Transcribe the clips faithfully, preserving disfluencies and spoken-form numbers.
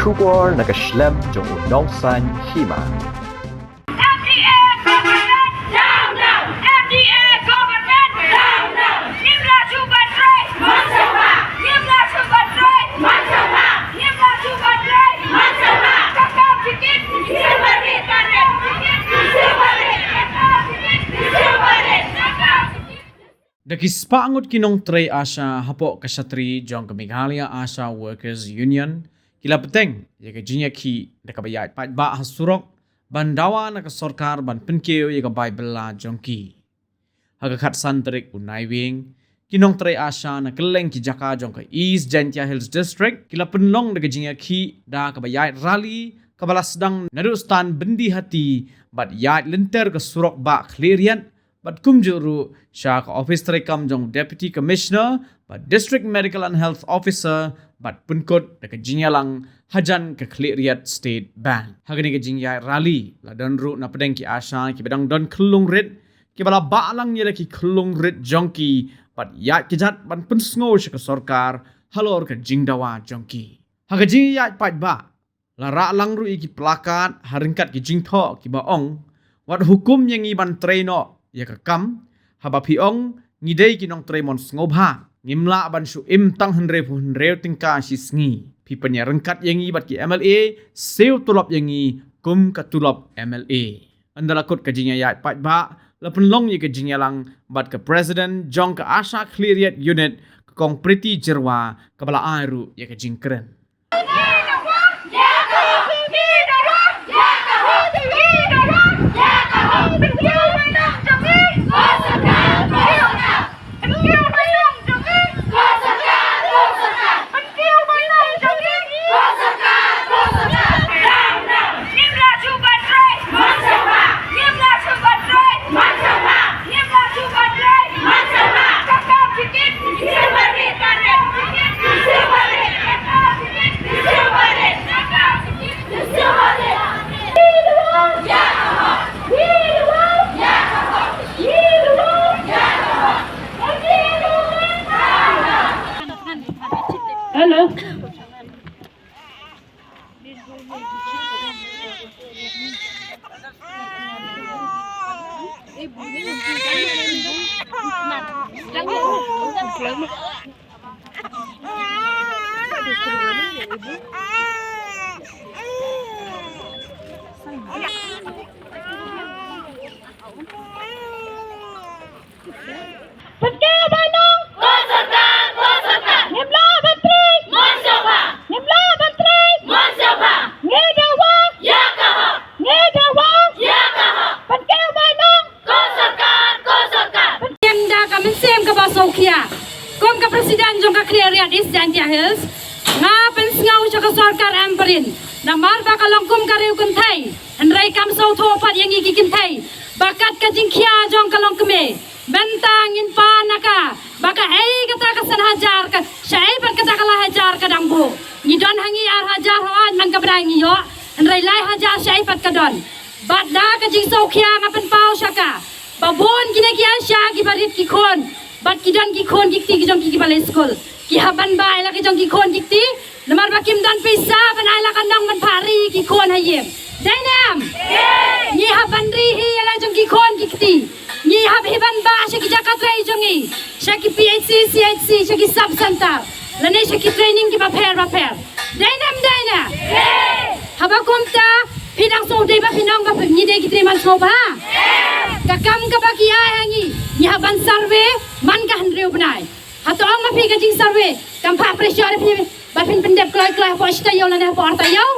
Khubor na ka shlem jong u nongsaiñ hima. M D A government down, down. M D A government down, down. Ngim lah shuh ban trei. Ngim lah shuh ban trei. Ngim lah shuh ban trei. Ka kam jingkit. Da ki spah ngut ki nongtrei ASHA hapoh ka shatri jong ka Meghalaya ASHA Workers Union ki la bteng ïa ka jingïakhih da kaba ïaid paidbah ha surok ban dawa na ka sorkar ban pynkiew ïa ka bai bylla jong ki. Ha ka khatsan tarik u Naiwieng, ki nongtrei ASHA na kylleng ki jaka jong ka East Jaintia Hills District ki la pynlong da ka jingïakhih da kaba ïaid rally kaba la sdang naduh Stan Byndihati bad ïaid lynter ka surok Bah Khliehriat bad kumjuh ruh sha ka ophis treikam jong Deputy Commissioner bad District Medical and Health Officer bad pynkut da ka jingïalang hajan ka Khliehriat State Bank. Ha kane ka jingïaid rally la don ruh na pdeng ki ASHA kiba dang don khyllung rit kiba la bah lang ïa la ki khyllung rit jong ki bad ïaid kjat ban pynsngew sha ka sorkar halor ka jingdawa jong ki. Ha ka jingïaid paidbah la rah lang ruh ïa ki plakat ha ryngkat ki jingthoh kiba ong, wat hukum ïa ngi ban trei noh ïa ka kam, haba phi ong ngi dei ki nongtrei mon sngewbha, ngim lah ban shu im tang hynriew phew hynriew tyngka shi sngi. Phi pynïaryngkat ïa ngi bad ki M L A, siew tulop ïa ngi kum ka tulop M L A. Ynda la kut ka jingïaid paidbah, la pynlong ïa ka jingïalang bad ka President jong ka ASHA Khliehriat Unit, ka Kong Pretty Jyrwa, kaba la ai ruh ïa ka jingkren. Hello. Pynke ba nong. Ko sorkar, ko sorkar. Ngim lah ban trei. Mon sngewbha. Ngim lah ban trei. Mon sngewbha. Ngi dawa. Ïa ka hok. Ngi dawa. Ïa ka hok. Pynke ba nong. Ko sorkar, ko sorkar. Pynke da ka mynsiem kaba sngewkhia. Kum ka president jong ka Khliehriat East Jaintia Hills, nga pynsngew sha ka sorkar em prin. Namar ba ka long kum ka riew kynthei. Hynrei kam sngewthuh pat ïa ngi ki kynthei. Ba kat ka jingkhia jong ka longkmie. Mynta ngin pan na ka. Ba kaei kata ka san hajar ka. Shaei pat kata ka lai hajar ka dang buh. Ngi don ha ngi ar hajar hooid man ka bnai ngi ïoh. Hynrei lai hajar shaei pat ka don. Bad da ka jingsngewkhia nga pynpaw sha ka. Ba bun kine ki ASHA kiba rit ki khun. Bad ki don ki khun ki kti ki jong ki kiba leit skul. Ki hap ban bah ïa la ki jong ki khun ki kti. Namar ba kim don pisa ban ai la ka nong ban phah ri ki khun ha ïing. Dei ne em? Ngi hap ban ri hi ïa la jong ki khun ki kti. Ngi hap hi ban bah sha ki jaka trei jong ngi. Sha ki P H C, C H C, sha ki sub center. Lane sha ki training kiba pher ba pher. Dei ne em, dei ne? Haba kumta, phi dang sngewdei ba phi nong ba phi ngi dei ki trei mon sngewbha. Ka kam kaba ki ai ha ngi, ngi hap ban survey man ka hynriew bnai. Hato ong ma phi ka jingsurvey kam phah pressure ïa phi ba phin pyndep kloi kloi hapoh shi taïew lane hapoh ar taïew?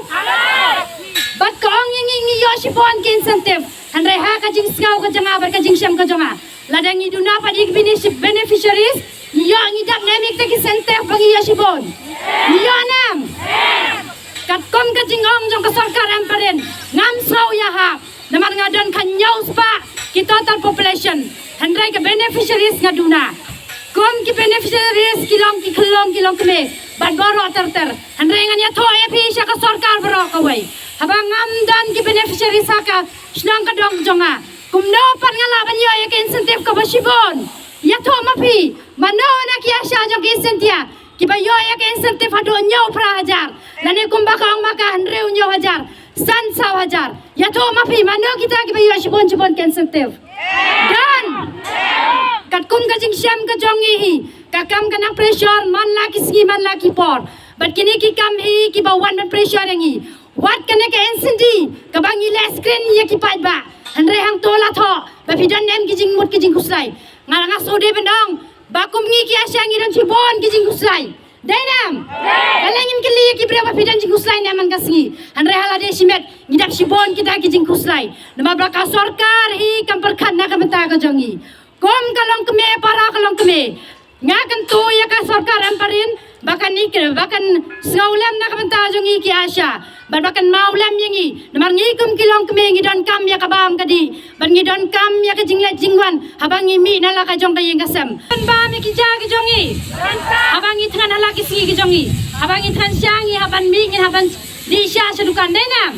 Bad ka ong ïa ngi ngi ïoh shibun ki incentive. Hynrei ha ka jingsngew ka jong nga bad ka jingshem ka jong nga, lada ngi duna pat ïa ki bene-, beneficiaries, ngi ïoh ngi dap ne em ïa kita ki incentive ba ngi ïoh shibun? Ngi ïoh ne em? Katkum ka jingong jong ka sorkar em prin, ngam sngew ïahap. Namar nga don khathynñiew spah ki total population. Hynrei ka beneficiaries nga duna. Kum ki beneficiaries ki long ki khyllung ki longkmie bad baroh ter ter. Hynrei ngan ïathuh ïa phi sha ka sorkar baroh kawei. Haba ngam don ki beneficiaries ha ka shnong ka dong jong nga, kumno pat nga lah ban ïoh ïa ka incentive kaba shibun? Ïathuh ma phi, mano na ki ASHA jong ka East Jaintia kiba ïoh ïa ka incentive haduh hynñiew phra hajar? Lane kumba ka ong ma ka hynriew hynñiew hajar, san saw hajar. Ïathuh ma phi, mano kita kiba ïoh shibun shibun ka incentive? Don. Katkum ka jingshem ka jong ngi hi, ka kam ka nang pressure man la ki sngi man la ki por. Bad kine ki kam hi kiba wan ban pressure ïa ngi. Wat kane ka N C D kaba ngi leh screen ïa ki paidbah. Hynrei hangto la thoh ba phi don ne em ki jingmut ki jingkhuslai. Nga nga shu dei ban ong ba kum ngi ki ASHA ngi don shibun ki jingkhuslai. Dei ne em? Balei ngin kylli ïa ki briew ba phi don jingkhuslai ne em man ka sngi? Hynrei ha lade shimet ngi dap shibun kita ki jingkhuslai. Namar ba ka sorkar hi kam pyrkhat na ka bynta ka jong ngi. Kum ka longkmie, para ka longkmie, nga kyntu ïa ka sorkar Ampareen ba kan ïa, ba kan sngewlem na ka bynta jong ngi ki ASHA. Bad ba kan mawlem ïa ngi. Namar ngi kum ki longkmie ngi donkam ïa ka bam ka dih. Bad ngi donkam ïa ka jingleit jingwan haba ngi mih na la ka jong ka ïing ka sem. Kan bam ïa ki ja ki jong ngi. Haba ngi thngan ha la ki sngi ki jong ngi. Haba ngi thngan sha ngi, haba ngi mih ngi, haba ngi dih sha sha dukan, dei ne em?